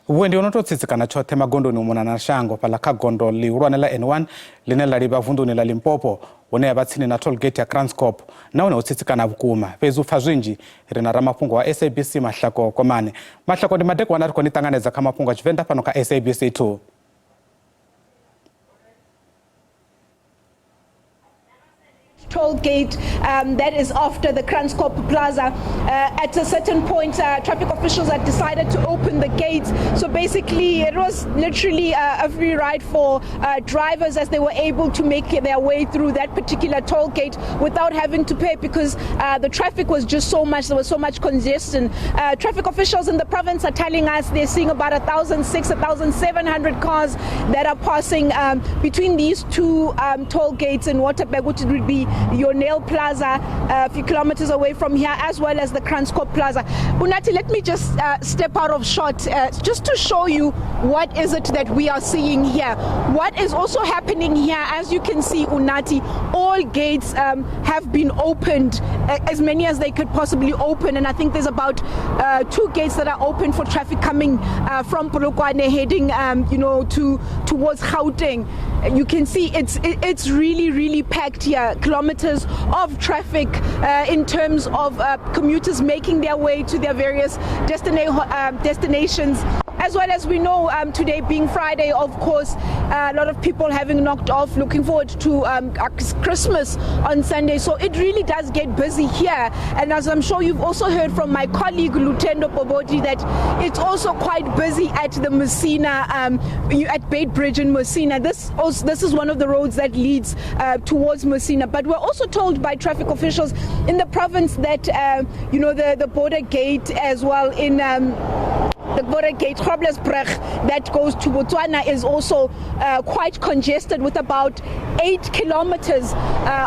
Vhuendi ho no tou tsitsikana tshoṱhe magondoni u mona na shango fhaḽa kha gondo ḽihulwane ḽa N1 ḽine ḽa livha vunḓuni ḽa Limpopo hune ya vha tsini na tollgate ya Kranskop nahone ho tsitsikana vhukuma. Fhedzi u pfa zwinzhi ri na ramafhungo wa SABC Mahlako Komane. Mahlako, ndi madekwana ri khou ni ṱanganedza kha mafhungo a Tshivenḓa fhano kha SABC 2. Toll gate that is after the Kranskop Plaza. At a certain point, traffic officials had decided to open the gates. So basically, it was literally a free ride for drivers as they were able to make their way through that particular toll gate without having to pay, because the traffic was just so much. There was so much congestion. Traffic officials in the province are telling us they're seeing about 1,600, 1,700 cars that are passing between these two toll gates in Waterberg, which would be your Nail Plaza, a few kilometers away from here, as well as the Kranskop Plaza. Unati, let me just step out of shot just to show you what is it that we are seeing here. What is also happening here, as you can see, Unati, all gates have been opened, as many as they could possibly open, and I think there's about 2 gates that are open for traffic coming from Polokwane heading, towards Gauteng. You can see it's really, really packed here. Kilometers of traffic in terms of commuters making their way to their various destinations. As well as we know, today being Friday, of course, a lot of people having knocked off, looking forward to Christmas on Sunday. So it really does get busy here. And as I'm sure you've also heard from my colleague Lutendo Poboti, that it's also quite busy at the Messina, at Beitbridge in Messina. This is one of the roads that leads towards Messina. But we're also told by traffic officials in the province that, the border gate as well in... the border gate, Groblersbrug, that goes to Botswana is also quite congested, with about 8 kilometers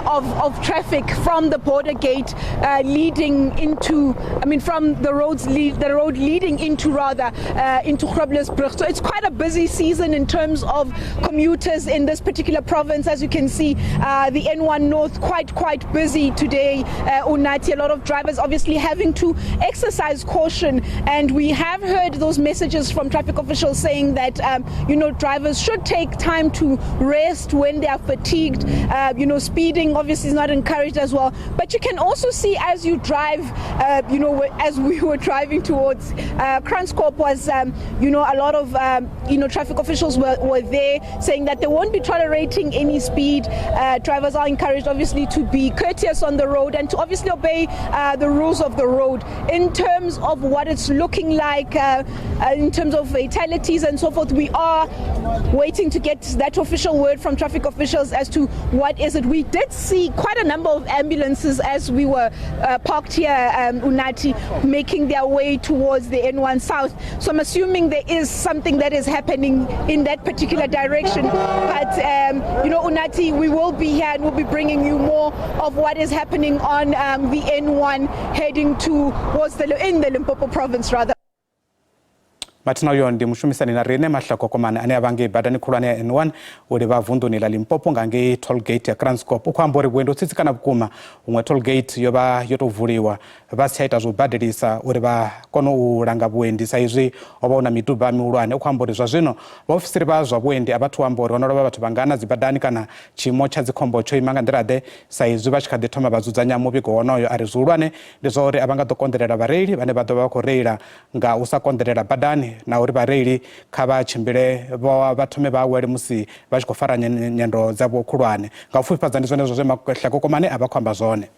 of traffic from the border gate leading into, I mean, from the roads, lead, the road leading into rather, into Groblersbrug. So it's quite a busy season in terms of commuters in this particular province. As you can see, the N1 North quite busy today, Unati. A lot of drivers obviously having to exercise caution, and we have heard those messages from traffic officials saying that drivers should take time to rest when they are fatigued. Speeding obviously is not encouraged as well. But you can also see as you drive, as we were driving towards Kranskop was, a lot of traffic officials were there saying that they won't be tolerating any speed. Drivers are encouraged obviously to be courteous on the road and to obviously obey the rules of the road. In terms of what it's looking like, in terms of fatalities and so forth, we are waiting to get that official word from traffic officials as to what is it. We did see quite a number of ambulances as we were parked here, Unati, making their way towards the N1 South. So I'm assuming there is something that is happening in that particular direction. But, Unati, we will be here and we'll be bringing you more of what is happening on the N1 heading towards in the Limpopo province rather. Mathina uyo ndi mushumisani na riṋe Mahlako Komane ane a vha ngei badani khulwane ya N1 u livha vunḓuni ḽa Limpopo nga ngei tollgate ya Kranskop. U khou amba uri vhuendi ho tsitsikana vhukuma, huṅwe tollgate yo vha yo tou vuliwa vha si tsha ita zwo badelisa uri vha kone u langa vhuendi sa izwi ho vha hu na miduba mihulwane. U khou amba uri zwa zwino vhaofisiri vha zwa vhuendi a vha thu amba uri ho no lovha vhathu vhangana dzibadani kana tshiimo tsha dzikhombo tsho ima nga nḓila ḓe, sa izwi vha tshi kha ḓi thoma vha dzudzanya muvhigo wonoyo. A ri zwihulwane ndi zwa uri a vha nga ḓo konḓelela vhareili vhane vha ḓo vha vha khou reila nga u sa konḓelela badani, na uri vhareili kha vha tshimbile vha thome vha awele musi vha tshi khou fara nyendo dzavho khulwane. Nga u pfufhifhadza ndi zwenezwo zwe Mahlako Komane a vha khou amba zwone.